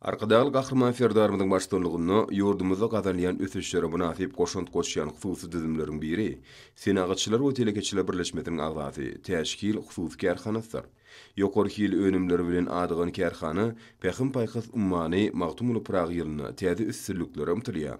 Arkadagly Gahryman Serdarymyzyň baştutanlygynda ýurdumyzda gazanylýan ösüşlere mynasyp goşant goşýan hususy düzümleriň biri Senagatçylar we telekeçiler birleşmesiniň agzasy Täçhil hususy kärhanasydyr. Ýokary hilli önümleri bilen adygan kärhana Pähim-paýhas ummany Magtymguly Pyragy ýylynda täze üstünliklere ymtylýar.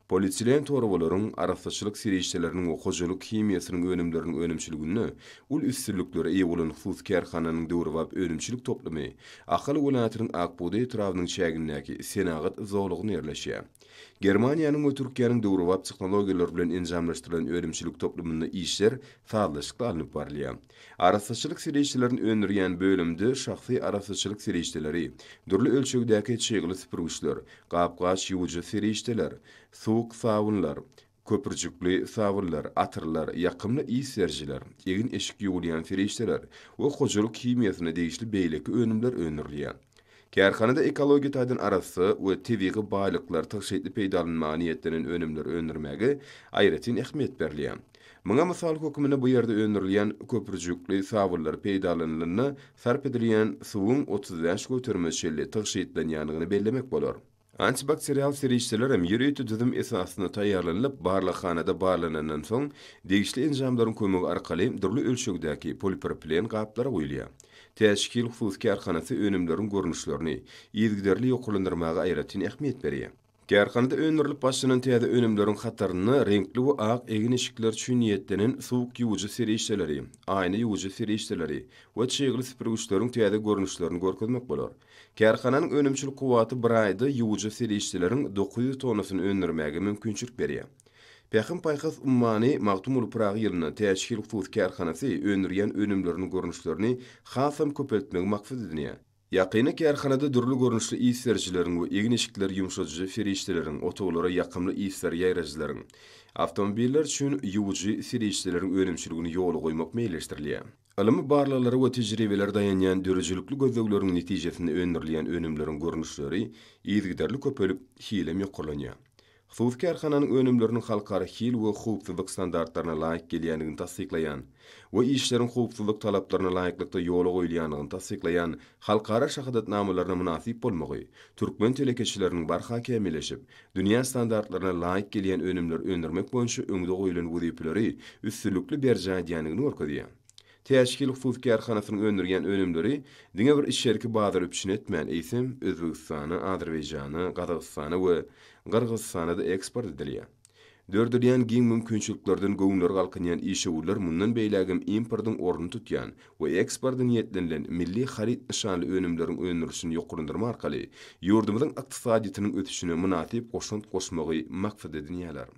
Polietilen torbalaryň, arassaçylyk serişdeleriniň we hojalyk himiýasynyň önümleriniň önümçiliginde uly üstünliklere eýe bolan hususy kärhananyň döwrebap önümçilik toplumy Ahal welaýatynyň Ak bugdaý etrabynyň çägindäki senagat zolagynda ýerleşýär. Germaniýanyň we Türkiýäniň döwrebap tehnologiýalary bilen enjamlaşdyrylan önümçilik toplumynda işler sazlaşykly alnyp barylýar. Arassaçylyk serişdelerini öndürýän bölümde şahsy arassaçylyk serişdeleri, dürli ölçegdäki çygly süpürgiçler, gap-gaç ýuwujy serişdeler, suwuk sabynlar, köpürjikli sabynlar, atyrlar, ýakymly ys berijiler, egin-eşik ýuwulýan serişdeler we hojalyk himiýasyna degişli beýleki önümler öndürilýär. Kärhanada ekologiýa taýdan arassa we tebigy baýlyklary tygşytly peýdalanmaga niýetlenen önümleri öndürmäge aýratyn ähmiýet berilýär. Muňa mysal hökmünde bu ýerde öndürilýän köpürjikli sabynlar peýdalanylanda sarp edilýän suwuň 35 göterime çenli tygşytlanýandygyny bellemek bolar. Antibakterial serişdeler hem ýörite düzüm esasynda taýýarlanylyp, barlaghanada barlanandan soň, degişli enjamlaryň kömegi arkaly dürli ölçegdäki polipropilen gaplara guýulýar. Täçhil hususy kärhanasy önümleriň görnüşlerini yzygiderli ýokarlandyrmaga aýratyn ähmiýet berýär. Kärhanada öndürilip başlanan täze önümleriň hatarynda reňkli we ak egin-eşikler üçin niýetlenen suwuk ýuwujy serişdeleri, aýna ýuwujy serişdeleri we çygly süpürgiçleriň täze görnüşlerini görkezmek bolar. Kärhananyň önümçilik kuwwaty bir aýda ýuwujy serişdeleriň 900 tonnasyny öndürmäge mümkinçilik berýär. Pähim-paýhas ummany Magtymguly Pyragy ýylynda Täçhil hususy kärhanasy öndürýän önümleriniň görnüşlerini hasam köpeltmegi maksat edinýär. Ýakynda kärhanada dürli görnüşli ys berijileriň we egin-eşikleri ýumşadyjy serişdeleriň, otaglara ýakymly yslary ýaýradyjylaryň, awtomobiller üçin ýuwujy serişdeleriň önümçiligini ýola goýmak meýilleşdirilýär. Ylmy barlaglara we tejribelere daýanýan döredijilikli gözlegleriň netijesinde öndürilýän önümleriň görnüşleri yzygiderli köpelip, hilem ýokarlanýar. Hususy kärhananyň önümleriniň halkara hil we howpsuzlyk standartlaryna laýyk gelýändigini tassyklaýan we işleriň howpsuzlyk talaplaryna laýyklykda ýola goýulýandygyny tassyklaýan halkara şahadatnamalaryna mynasyp bolmagy türkmen telekeçileriniň barha kämilleşip, dünýä standartlaryna laýyk gelýän önümleri öndürmek boýunça öňde goýlan wezipeleri üstünlikli berjaý edýändigini görkezýär. Täçhil hususy kärhanasynyň öndürýän önümleri diňe bir içerki bazary üpjün etmän, eýsem, Özbegistana, Azerbaýjana, Gazagystana we Gyrgyzystana-da eksport edilýär. Döredilýän giň mümkinçiliklerden göwünleri galkynýan işewürler mundan beýlägem importyň ornuny tutýan we eksporta niýetlenilen milli haryt nyşanly önümleriň öndürilişini ýokarlandyrmak arkaly ýurdumyzyň ykdysadyýetiniň ösüşine mynasyp goşant goşmagy maksat edinýärler.